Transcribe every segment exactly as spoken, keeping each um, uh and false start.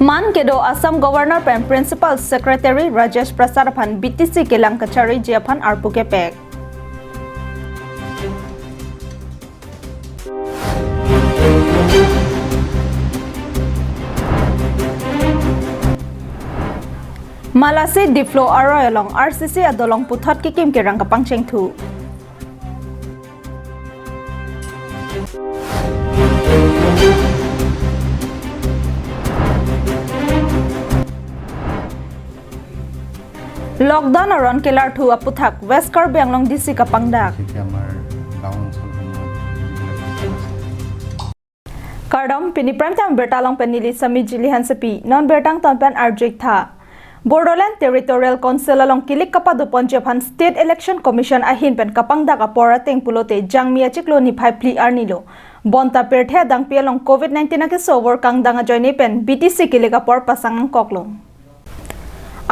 Man kedo Assam Governor pen Principal Secretary Rajesh Prasad aphan B T C kelang kachariji aphan arpu kepek. Malasi Dipflo aroi along R C C adolong puthot kekim kerang kapangchengthu. Lockdown aron kelarthu aputhak West Karbi Anglong D C kapangdak. বিশেষকৈ আমাৰ গাঁও অঞ্চলসমূহত যিবিলাক দোকান আছে। Kardom, pini Prime Time birta along pen neli Sami Jili Hansepi, non birta angton pen arju-ik tha. Bodoland Territorial Council along kilik kapadoponji aphan State Election Commission ahin pen kapangdak apor ateng pulote Jangmi achiklo niphai phli arni lo. Bonta pirthe adangpi along covid nineteen akeso vorkangdang ajoine pen B T C kilik apor pasang angkoklo.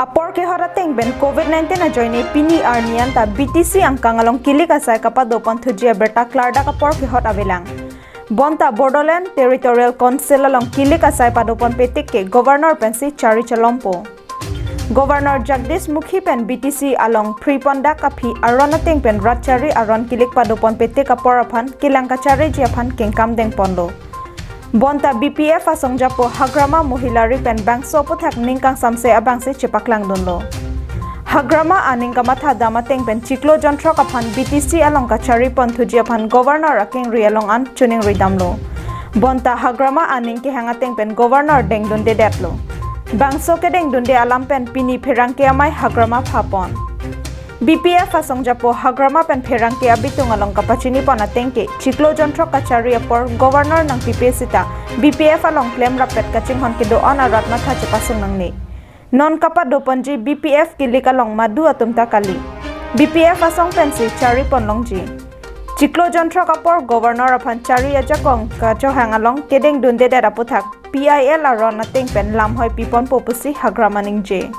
Apor kehot ateng pen covid nineteen ajoine pini arni anta B T C angkang along kilik asai kapadoponthuji abirta klardak apor kehot avelang. Bonta Bodoland Territorial Council along kilik asai padoponpe tik ke Governor pensi chari chalompo. Governor Jagdish Mukhi pen B T C along phripondak aphi aron ateng pen rat chari aron kilik padoponpe tik apor aphan kelang kachariji aphan kengkam dengponlo. Bonta B P F asong japo Hagrama Mohila ri pen bangso aputhak ning kangsamse abangsi chepaklangdunlo. Hagrama aning kamatha dam ateng pen chiklo jonthrok aphan B T C along kachariponthuji aphan Governor akengri along an choningri damlo. Bonta Hagrama aning kehang ateng pen Governor dengdundedetlo. Bangso kedengdunde alam pen pini pherangke amei Hagrama phapon. B P F asong japo Hagrama pen pherangke abitung along kapachinipon ateng ke chiklo jonthrok kachari apor Governor nangpipe sita B P F along klemrappet kachinghon kedo-an arat matha chepasung nangne. Non kapadoponji B P F kilik along madu atum ta kali. B P F asong pensi chariponlongji. Chiklo jonthrok apor Governor aphan chari ajakong kachohang along kedengdundedet aputhak P I L aron ateng pen lamhoi piponpo pusi Hagrama ningje.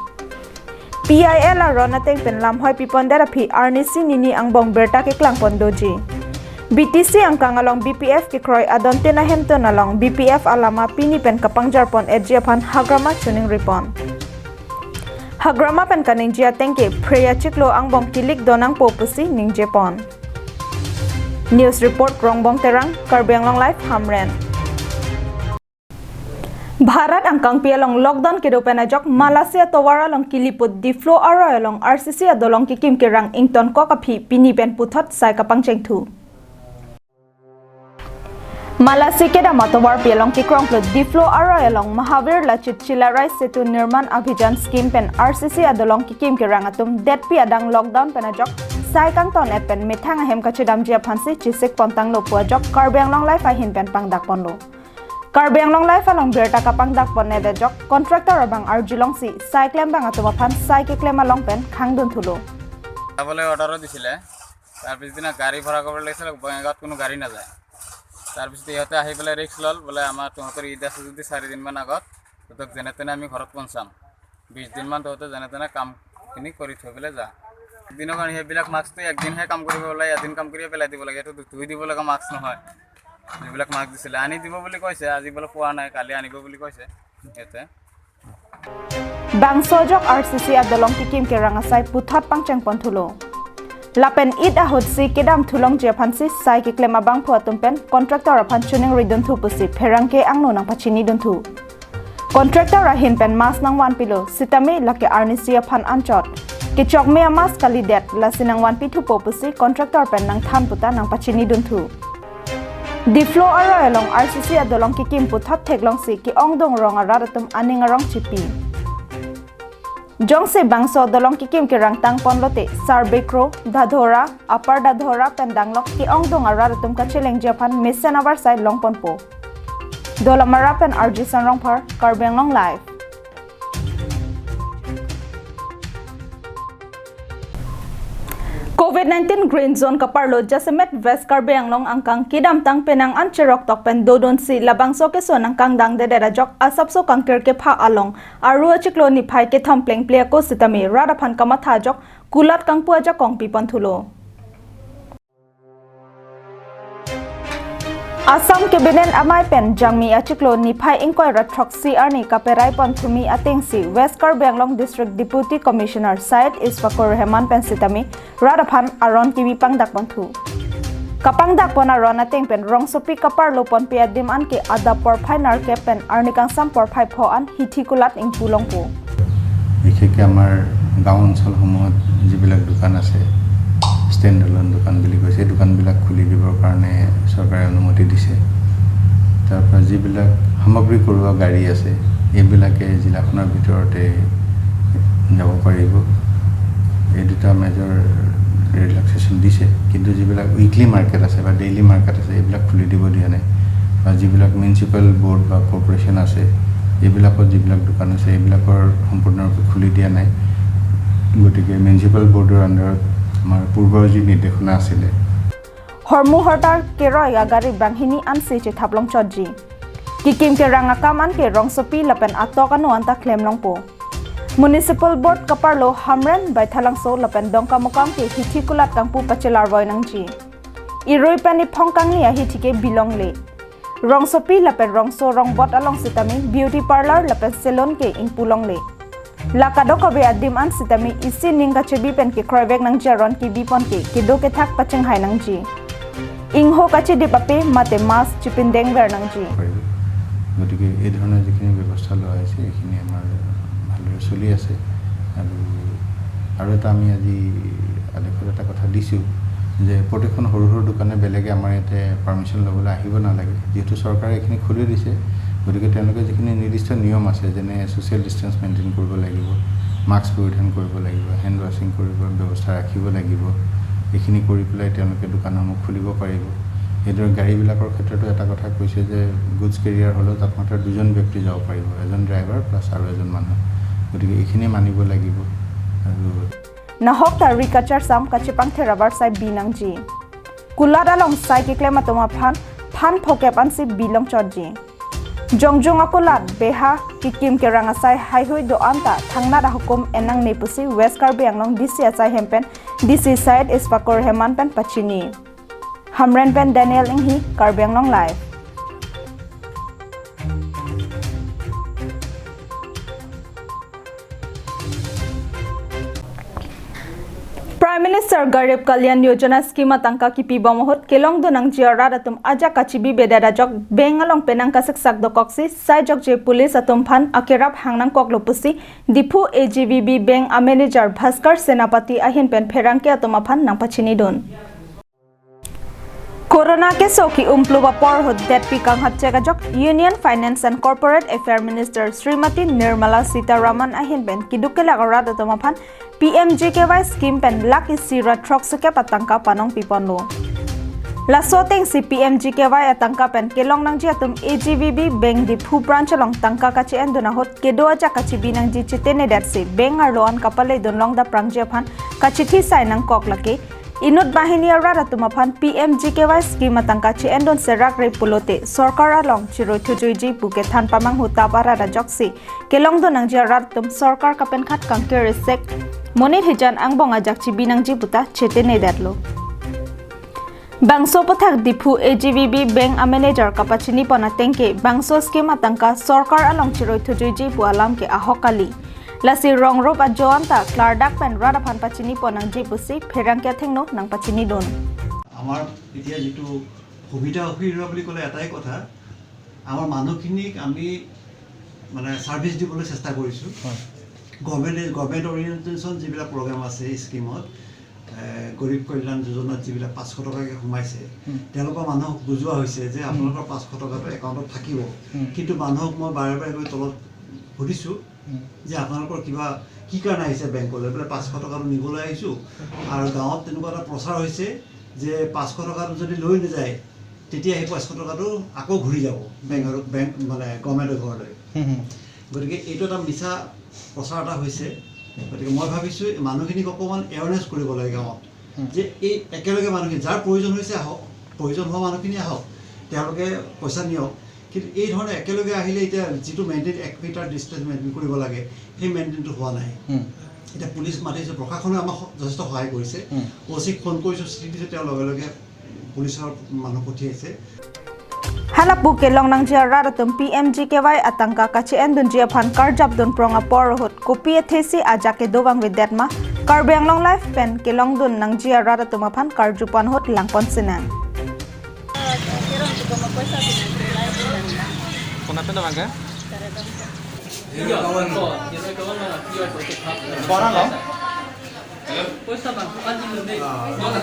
P I L aron ateng pen lamhoi pipondet aphi arnisi nini angbong birta keklangpon doji. B T C angkang along B P F kekroi adontin ahemtun along B P F alama pini pen kapangjarpon-etji aphan Hagrama choningripon. Hagrama pen kaningje ateng ke phre achiklo angbong kilik donangpo pusi ningjepon. News report Rongbong Terang, Karbi Anglong Live, Hamren. Bharat angkangpi along lockdown kedo pen ajok Malasi atovar along kiliput Dipflo aroi along R C C adolong kekim kerang ingtonkok aphi pini pen puthot sai kapangchengthu. Malasi kedam atovarpi along kekrongplut Dipflo aroi along Mahavir Lachit Chillarai Setu Nirman Abhijan Scheme pen R C C adolong kekim kerang atum detpi adang lockdown pen ajok sai kangton-et pen methang ahem kachedamji aphansi chesikpontanglo pu ajok Karbi Anglong Live ahin pen pangdakponlo. Karbi Anglong Live along birta kapangdakpon-et ajok contractor abang arjulongsi sai klembang atum aphan sai keklem along pen khangdunthulo. যাবলৈ অৰ্ডাৰো দিছিলে। তাৰ পিছদিনা গাড়ী ভাড়া কৰিব লাগিছিলে, বঙাইগাঁৱত কোনো গাড়ী নাযায়। তাৰ পিছতে ইহঁতে আহি পেলাই ৰিস্ক ল'ল, বোলে আমাৰ তহঁতৰ ঈদ আছে যদি চাৰিদিনমান আগত তহঁতক যেনে তেনে আমি ঘৰত পঞ্চাম। বিশ দিনমান তহঁতে যেনে তেনে কামখিনি কৰি থৈ পেলাই যা। দিনৰ কাৰণে সেইবিলাক মাস্কটো একদিনহে কাম কৰিব ওলাই, এদিন কাম কৰিয়ে পেলাই দিব লাগে। এইটো ধুই দিব লগা মাস্ক নহয়। যিবিলাক মাস্ক দিছিলে আনি দিব বুলি কৈছে, আজি বোলে পোৱা নাই, কালি আনিব বুলি কৈছে ইয়াতে। Bangso ajok R C C adolong kekim kerang asai puthot pangchengponthulo. Lapen Eid ahutsi kedam thulongji aphansi sai keklem abangphu atum pen contractor aphan choningridunthu pusi pherangke angno nangpachinidunthu. Contractor ahin pen mask nangvanpilo, sitame lake arnisi aphan anchot kechokme amask kalidet, lasi nangvanpithupo pusi contractor pen nangthan puta nangpachinidunthu. Dipflo aroi along R C C adolong kekim puthot theklongsi ke-ongdung rong arat atum aning arong chipi. Jongsi bangso adolong kekim kerang tangponlote Sarbekro, Dadhora, Upper Dadhora pen danglok ke-ongdung arat atum kachelengji aphan mesen avarsai longponpo. Dolamara pen R J Sanrongphar, Karbi Anglong Live. Covid nineteen green zone kaparlo jasemet West Karbi Anglong angkang kedamtang penang an cheroktok pen dodunsi labangso keso nangkangdangdedet ajok asapso kangkir kepha along aru achiklo niphai kethom plengple ako sitame rat aphan kamatha ajok kulat kangpu ajakong piponthulo. Assam Cabinet amei pen Jangmi achiklo niphai ingkoi ra throksi arni kaperai pon thumi atengsi West Karbi Anglong District Deputy Commissioner Syed Ishfakur Rahman pen sitame rat aphan aron kimi pangdak pon thu. Kapangdak pon aron ateng pen rongsopi kaparlo ponpe adim anke adap porphai nerkep pen arni kangsam porphai pho an hithi kulat ingpu longpo. বিশেষকৈ আমাৰ গাঁও অঞ্চলসমূহত যিবিলাক দোকান আছে, stand Elon দোকান বুলি কৈছে, এই দোকানবিলাক খুলি দিবৰ কাৰণে চৰকাৰে অনুমতি দিছে। তাৰ পৰা যিবিলাক সামগ্ৰী কঢ়োৱা গাড়ী আছে, এইবিলাকে জিলাখনৰ ভিতৰতে যাব পাৰিব। এই দুটা মেজৰ ৰিলেক্সেশ্যন দিছে, কিন্তু যিবিলাক উইকলি মাৰ্কেট আছে বা ডেইলি মাৰ্কেট আছে, এইবিলাক খুলি দিব দিয়া নাই। বা যিবিলাক মিউনিচিপেল বৰ্ড বা কৰ্পৰেশ্যন আছে, এইবিলাকত যিবিলাক দোকান আছে, এইবিলাকৰ সম্পূৰ্ণৰূপে খুলি দিয়া নাই। গতিকে মিউনিচিপেল বৰ্ডৰ আণ্ডাৰত আমাৰ পূৰ্বৰ যি নিৰ্দেশনা আছিলে, Hormu hortar keroi agari banghini ansi chethap longchotji. Kikim kerang akam anke rongsopi lapen atok anu anta klem longpo. Municipal Board kaparlo Hamren, Baithalangso lapen Dongkamukam ke hithi kulat kangpu pachelarvoi nangji. Irui pen iphong kangni ahithi ke bilongle. Rongsopi lapen rongso rongbot along sitame beauty parlour lapen salon ke ingpu longle. La kadokave adim an sitame isi ning kachebi pen kekroivek nangji aron kibi pon ke kedo kethak pachinghai nangji. Ingho kachedip ape mate mask chipindengver nangji. পাৰিব। গতিকে এই ধৰণৰ যিখিনি ব্যৱস্থা লোৱা হৈছে, এইখিনি আমাৰ ভালদৰে চলি আছে। আৰু, আৰু এটা আমি আজি আদেশত এটা কথা দিছোঁ যে প্ৰতিখন সৰু সৰু দোকানে বেলেগে আমাৰ ইয়াতে পাৰ্মিশ্যন ল'বলৈ আহিব নালাগে, যিহেতু চৰকাৰে এইখিনি খুলি দিছে। গতিকে তেওঁলোকে যিখিনি নিৰ্দিষ্ট নিয়ম আছে, যেনে ছ'চিয়েল ডিষ্টেঞ্চ মেইনটেইন কৰিব লাগিব, মাস্ক পৰিধান কৰিব লাগিব, হেণ্ড ৱাশ্বিং কৰিবৰ ব্যৱস্থা ৰাখিব লাগিব, এইখিনি কৰি পেলাই তেওঁলোকে দোকানসমূহ খুলিব পাৰিব। সেইদৰে গাড়ীবিলাকৰ ক্ষেত্ৰতো এটা কথা কৈছে যে গুডছ কেৰিয়াৰ হ'লেও তাত মাত্ৰ দুজন ব্যক্তি যাব পাৰিব, এজন ড্ৰাইভাৰ প্লাছ আৰু এজন মানুহ। গতিকে এইখিনি মানিব লাগিব। আৰু Nahok ta ri kacharsam kachepangthe rabar sai bi nangji. Kulat along sai keklem atum aphan phan phokep ansi bi longchotji. Jongjung akulat beha kikim kerang asai haihui do anta thangnat ahukum en nangne pusi West Karbi Anglong D C asai hem pen D C Syed Ishfakur Rahman pen pachini. Hamren pen Daniel Inghi, Karbi Anglong Live. Prime Minister Garib Kalyan Yojana scheme atangka kipibom ahut kelongdun nangji arat atum ajak kachibibedet ajok bank along penang kasiksak dokoksi saijokje police atum aphan akerap hang nangkoklo pusi Diphu A G V B Bank a manager Bhaskar Senapati ahin pen pherangke atum aphan nangpachinidun. Corona keso ki-umplu apor ahut detpi kanghapchek ajok Union Finance and Corporate Affair Minister Srimati Nirmala Sitharaman ahin pen keduk kelak arat atum aphan P M G K Y scheme pen lakh isi ra throksi kep atangka panong piponlo. Laso atengsi P M G K Y atangka pen kelong nangji atum A G V B Bank Diphu branch along tangka kache-endun ahut kedo ajak kachibi nangji chetenedetsi bank arlo an kapaledun longdap prangji aphan kachithi sai nangkok lake inut banghini arat atum aphan P M G K Y scheme atangka che-endun serak re pulote sorkar along chiroi thujuiji pu kethan pamanghu tap arat ajoksi kelongdun nangji arat atum sorkar kapenkhat kangkir isek monit hijan angbong ajak chibi nangji puta chetenedetlo. Bangso aphuthak Diphu A G V B Bank a manager kapachinipon atengke bangso scheme atangka sorkar along chiroi thujuiji pu alam ke ahok kali. Lasi rongrup ajo anta klardak pen rat aphan pachinipon nangji pusi pherangke athengno nangpachinidun. আমাৰ এতিয়া যিটো সুবিধা অসুবিধা বুলি ক'লে এটাই কথা, আমাৰ মানুহখিনিক আমি মানে ছাৰ্ভিচ দিবলৈ চেষ্টা কৰিছোঁ। হয়। গভৰ্ণমেণ্টে, গভৰ্ণমেণ্ট অৰিয়েণ্টেশ্যন যিবিলাক প্ৰগ্ৰাম আছে স্কিমত, এ, গৰীব কল্যাণ যোজনাত যিবিলাক পাঁচশ টকাকৈ সোমাইছে, হুম। তেওঁলোকৰ মানুহক বুজোৱা হৈছে যে হুম। আপোনালোকৰ পাঁচশ টকাটো একাউণ্টত থাকিব। হুম। কিন্তু মানুহক মই বাৰে বাৰে গৈ তলত সুধিছোঁ হুম। যে আপোনালোকৰ কিবা কি কাৰণে আহিছে বেংকলৈ, বোলে পাঁচশ টকাটো নিবলৈ আহিছোঁ। আৰু গাঁৱত তেনেকুৱা এটা প্ৰচাৰ হৈছে যে পাঁচশ টকাটো যদি লৈ নাযায়, তেতিয়া সেই পাঁচশ টকাটো আকৌ ঘূৰি যাব বেংকৰ, বেংক মানে গভৰ্ণমেণ্টৰ ঘৰলৈ। হুম, হুম। গতিকে এইটো এটা মিছা প্ৰচাৰ এটা হৈছে। গতিকে মই ভাবিছোঁ এই মানুহখিনিক অকণমান এৱেৰনেছ কৰিব লাগে গাঁৱত, হুম। যে এই একেলগে মানুহখিনি যাৰ প্ৰয়োজন হৈছে আহক, প্ৰয়োজন হোৱা মানুহখিনি আহক, তেওঁলোকে পইচা নিয়ক। কিন্তু এই ধৰণে একেলগে আহিলে এতিয়া যিটো মেইনটেইন এক মিটাৰ ডিষ্টেঞ্চ মেইনটেইন কৰিব লাগে, সেই মেইনটেইনটো হোৱা নাই। হুম। এতিয়া পুলিচ মাতিছোঁ, প্ৰশাসনে আমাক স-, যথেষ্ট সহায় কৰিছে। হুম। অ' চিক ফোন কৰিছোঁ, চিঠি দিছোঁ, তেওঁ লগে লগে পুলিচৰ মানুহ পঠিয়াইছে। Halapu kelong nangji arat atum P M G K Y atangka kache-endunji aphan karjapdun prong apor ahut kopi athesi ajat kedo vangvedet ma? Karbi Anglong Live pen kelongdun nangji arat atum aphan karju pon ahut langpon sinang. Konat pen abang ke? Kona lo? Poisa bang, panji lo ne. Mana,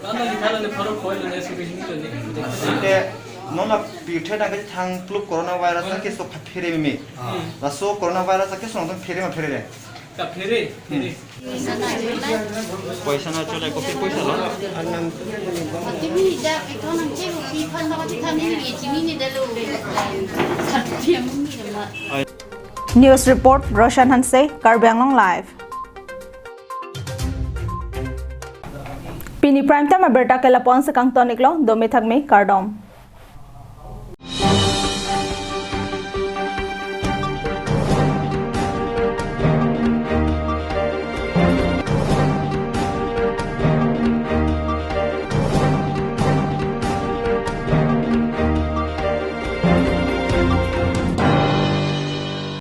mana kita lo ne, baru koi lo ne, sudah ini lo ne. Ke, non la pirthe nangkethang plup coronavirus akeso kaphere meme. Laso coronavirus akeso nangtum phere ma pherere? Kaphere, phere. Poisa na chole, kopi poisa lo? Ati mi ja, ito nang che, pi phan ba ati thani ni, chini ni dalo. Satya mi ni ma. News report, Roshan Hanse, Karbi Anglong Live. Pini prime time abirta ke lapu-an si kangton-iklo, dome thakme, kardom.